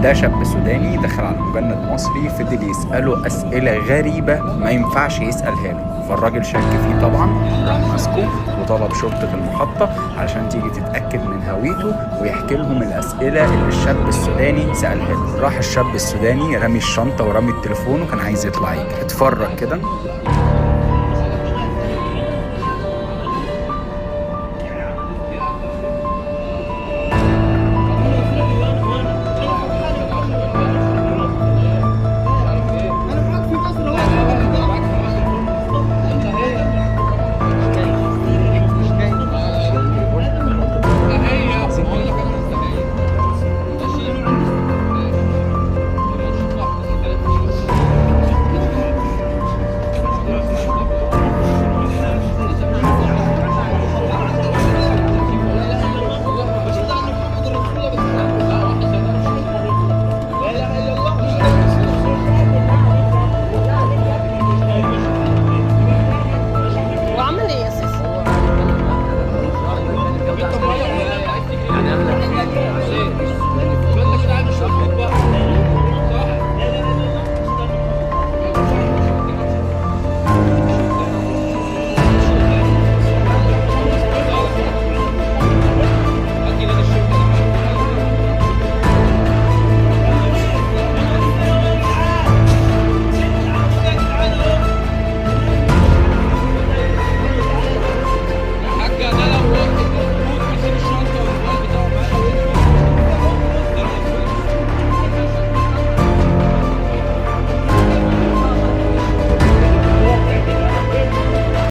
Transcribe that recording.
ده شاب سوداني دخل على مجند مصري، فضل يسأله أسئلة غريبة ما ينفعش يسألها له، فالراجل شك فيه طبعا، راح ماسكه وطلب شرطة المحطة علشان تيجي تتأكد من هويته ويحكي لهم الأسئلة اللي الشاب السوداني سألها له. راح الشاب السوداني رمي الشنطة ورمي التليفون وكان عايز يطلع يجري. اتفرج كده.